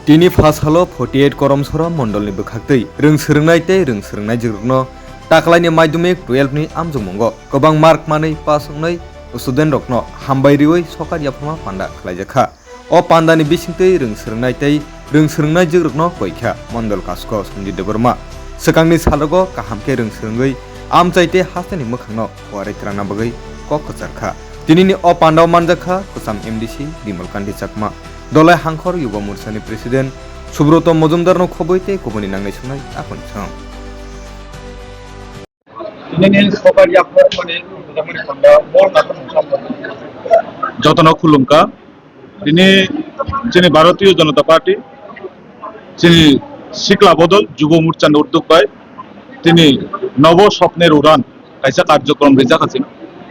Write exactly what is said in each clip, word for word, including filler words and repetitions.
Tini pha salo forty eight Koromsora mondolni bwkhaktwi rwng swrwngnai tei rwng swrwngnaijwkrokno taklaini madhyamik twelve ni amjokmungo kwbang mark manwi pass wngnai student rokno hambai riwi sokar yaphama panda khlaijakha. O pandani bisingtwi rwng swrwngnai tei rwng swrwngnaijwkrokno koikha mondol kasko Sanjit Debbarma. Swkangni salrogo kaham khe rwng swrwngwi amchai tei hasteni mwkhangno phuarwi twrangna bagwi kok kwcharkha. Tinini o pandao manjakha kwcham M D C Bimal Kanti Chakma, Dolai Hangkhor Yuba Morsani President Subroto Mojumdarno khobwi tei kubuni nangnai sungnai aphano chwng. Tinini sokar yaphar mani, mani panda mol nakhon sampan. Jotono khulumkha. Tini chini Bharatiya Janata Party, chini Sikla Bodol Jubo Morcha ni uddog bai tini Nobo Swapner Uran kaisa karjokrom rijak ha chini.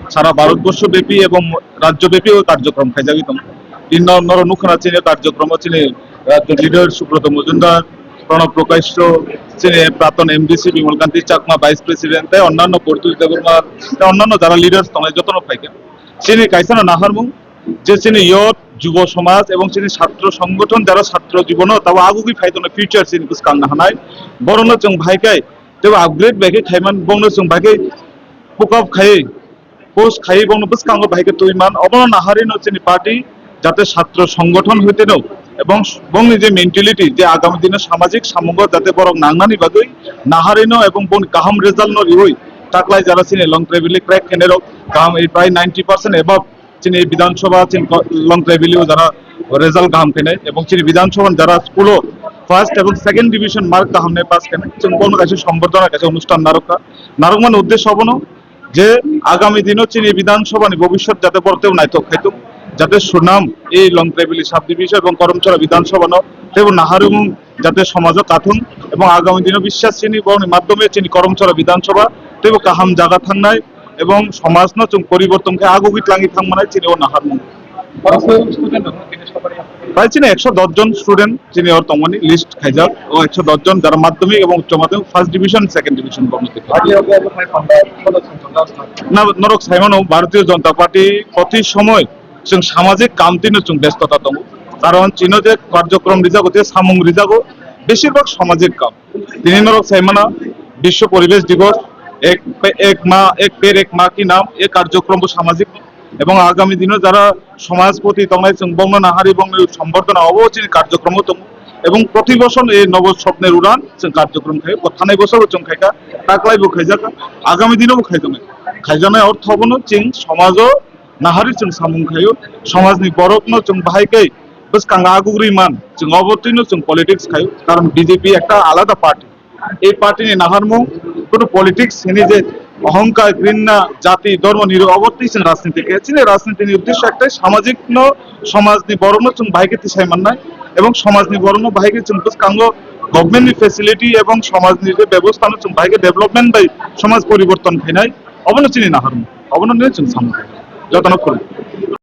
Sara Bharatborsho bepi ebong rajyo bepi o karjokrom khaijagwi tongo. Tini nor-, norok nukha na chini karjokromo chini rajyo leader Subroto Mojumdar, Pranab Prakash, chini praton M D C Bimal Kanti Chakma, Vice President, tei onnanno Portul Debbarma, tei onnanno jara leaders tongnai jotono phaikha. Chini kaisa no naharmung, je chini youth, jubo somaj ebong chini chhatro songgothon jara chhatro jibono tabo agugwi phai tongnai future chini bwskang nahanai, borokno chwng bahai khe teibo upgrade bai khe khaiman, bongno chwng bahai khe puck up khai, post khai, bongno bwskango bahai khe twiman, obono naharino chini party jate chhatro songgothon hoiteno ebong bongni je mentality je agami dino samajik samungo jate borok nangnani bagwi naharino ebong bongni kaham result no riwi taklai jara chini long travel crack khenai rok kaham, prai ninety percent above chini Bidhan Sabha, chini ko-, long travel o jara result kaham khainai, ebong chini Bidhan Sabha ni jara school o first ebong second division mark kaham nai pass khainai, chwng bono kaisa sombordona kaisa onusthan narwkha. Narwkmani uddesho abono je agami dino chini Bidhan Sabha ni bobishyot jate borok teibo naithok khaithok, jate sunam ei long travel sub division ebong Karamchara Bidhan Sabha no teibo naharmung jate somajo kathung ebong agami dino biswas chini borokni madhyome chini Karamchara Bidhan Sabha teibo kaham jaga thangnai ebong somajno chwng poriborton khe agugwi twlangwi thangmanai chini o naharmung. Bai chini ekso dos jon student chini or tongmani list khaijak, o ekso dos jon jara madhyamik ebong uccho madhyamik first division, second division borokno. Na, norok saimano Bharatiya Janata Party proti somoy chwng samajik kamtwino chwng bestota tongo. Karon chino je karjokrom rijago, je samung rijago, beshirbhag samajik kam. Tini norok saimana Bishwa Poribesh Divos, ek pe-, ek ma, ek per ek ma ki naam, e karjokrom bo samajik ebong agami dino jara somaj poti tongnai chwng bongno nahari bongni sombordona obo chini karjokromo tongo. Ebong proti bosor e Nobo Swapner Uran chwng karjokrom khai, bo thanai bosor bo chwng khaikha, taklai bo khaijakha, agami dino bo khaijaknai. Khaijaknai ortho bono chwng somajo nahari chwng samung khaio, somajni borokno chwng bahai khe bwskango agugri man, chwng obo twino chwng politics khaio, karon B J P ekta alada party. Ei party ni naharmung kono politics hini je ohongkar, grinna, jati, dhormo niro obo twi chwng rajniti khe. Chini rajniti ni uddesho ektai samajik no, somajni borokno chwng bahai khe tisai mannai ebong somajni borokno bahai khe chwng bwskango government ni facility ebong somajni je bebosta no chwng bahai khe development bai somaj poriborton khainai. Obono chini naharmung, obono nini chwng samung. Jotono khulum.